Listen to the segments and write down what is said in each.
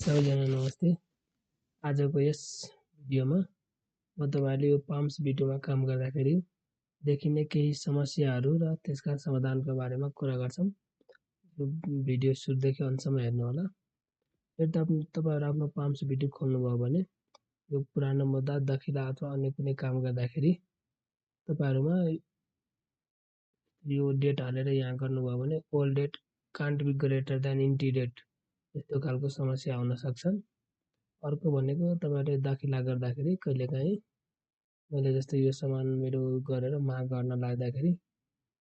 सबैजना नमस्ते। आजको यस भिडियोमा म तपाईहरुले यो पाम्स भिडियोमा काम गर्दाखेरि देखिने केही समस्याहरू र त्यसका समाधानका बारेमा कुरा गर्छौं। यो भिडियो सुरुदेखि अन्तसम्म हेर्नु होला। यदि तपाईहरु आफ्नो पाम्स भिडियो खोल्नुभयो भने यो पुरानो मुद्दा दाखिला अथवा अन्य कुनै काम गर्दाखेरि तपाईहरुमा यो डेट हालेर यहाँ गर्नुभयो भने old date can't be greater than entry date यस्तो खालको समस्या आउन सक्छन्। अर्को भनेको तपाईहरुले दाखिला गर्दाखेरि कहिलेकाहीँ मैले जस्तै यो समान मेरो गरेर माग गर्न लाग्दाखेरि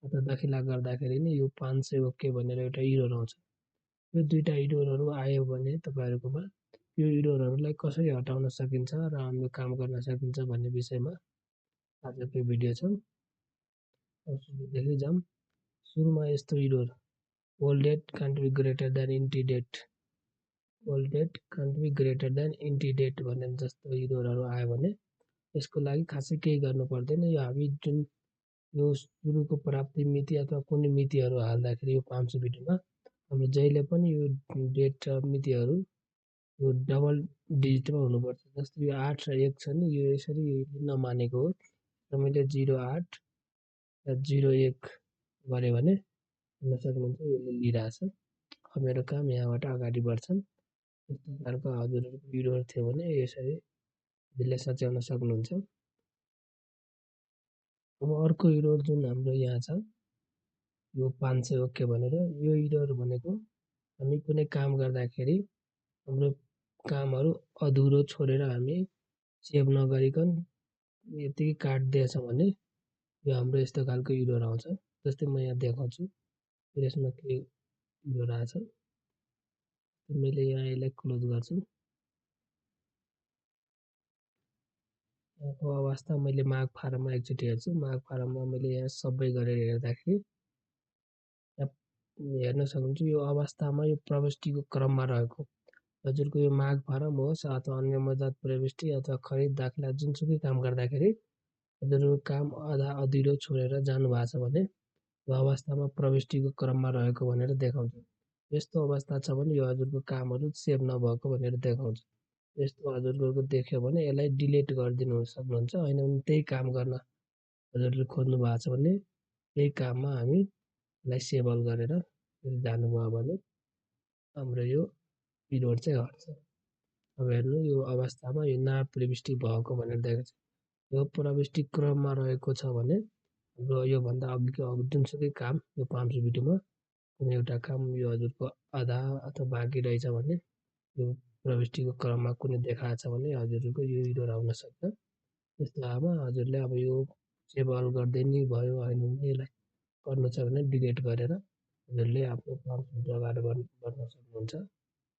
अथवा दाखिला गर्दाखेरि नि यो 500 ओके भनेर एउटा एरर आउँछ। यो दुईटा एररहरु आयो भने तपाईहरुकोमा यो एररहरुलाई कसरी हटाउन सकिन्छ र हाम्रो काम गर्न सकिन्छ भन्ने विषयमा आजको भिडियो छ। सुरुदेखि जाम। सुरुमा यस्तो error old date can't be greater than entry date old date can't be greater than entry date भन्ने जस्तो एररहरु आयो भने यसको लागि खासै केही गर्नु पर्दैन। यो हामी जुन यो सुरुको प्राप्ति मिति अथवा कुनै मितिहरु हाल्दाखेरि यो पाम्स भिडियोमा हामी जहिले पनि यो डेट र मितिहरु यो डबल डिजिटमा हुनुपर्छ। जस्तै यो 8 र 1 छ नि यो यसरी नमानेको हो र मैले 08 र 01 गरे भने हुन सक्नुहुन्छ यसले लिइराछ। अब मेरो काम यहाँबाट अगाडि बढ्छ। यस्तो खालको हजुरहरुको एरर थियो भने यसरी यसले सच्याउन सक्नुहुन्छ। अब अर्को एरर जुन हाम्रो यहाँ छ यो 500 ओके भनेर यो एरर भनेको हामी कुनै काम गर्दाखेरि हाम्रो कामहरु अधुरो छोडेर हामी सेभ नगरिकन यतिकै काट्दिएछौं भने यो हाम्रो यस्तो खालको एरर आउँछ। जस्तै म यहाँ देखाउँछु यसमा के एरर आछ। मैले यहाँ यसलाई क्लोज गर्छु। यहाँको अवस्था मैले माग फारममा एकचोटी हेर्छु। माग फारममा मैले यहाँ सबै गरेर हेर्दाखेरि हेर्न सक्नुहुन्छ यो अवस्थामा यो प्रविष्टिको क्रममा रहेको हजुरको यो माग फारम होस् अथवा अन्य मद्दत प्रविष्टि अथवा खरिद दाखिला जुनसुकै काम गर्दाखेरि हजुरको काम आधा अधुरो छोडेर जानु भएको छ भने यो अवस्थामा प्रविष्टिको क्रममा रहेको भनेर देखाउँछ। यस्तो अवस्था छ भने यो हजुरको कामहरु सेभ नभएको भनेर देखाउँछ। यस्तो हजुरको देख्यो भने यसलाई डिलिट गरिदिनु सक्नुहुन्छ। हैन भने त्यही काम गर्न हजुरले खोज्नु भएको छ भने त्यही काममा हामी यसलाई सेभ अल गरेर जानुभयो भने हाम्रो यो एरर चाहिँ हट्छ। अब हेर्नु यो अवस्थामा यो ना प्रविष्टि भएको भनेर देखाउँछ। यो प्रविष्टि क्रममा रहेको छ भने हाम्रो यो भन्दा अघिको जुनसुकै काम यो पाम्स भिडियोमा कुनै एउटा काम यो हजुरको आधा अथवा बाँकी रहेछ भने यो प्रविष्टिको क्रममा कुनै देखाएको छ भने हजुरको यो एरर आउन सक्छ। त्यस्तोमा हजुरले अब यो सेभ अल गर्दै नि भयो हैन भने यसलाई गर्नु छ भने डिलिट गरेर हजुरले आफ्नो पाम्स भिडियो अगाडि बढ्न सक्नुहुन्छ।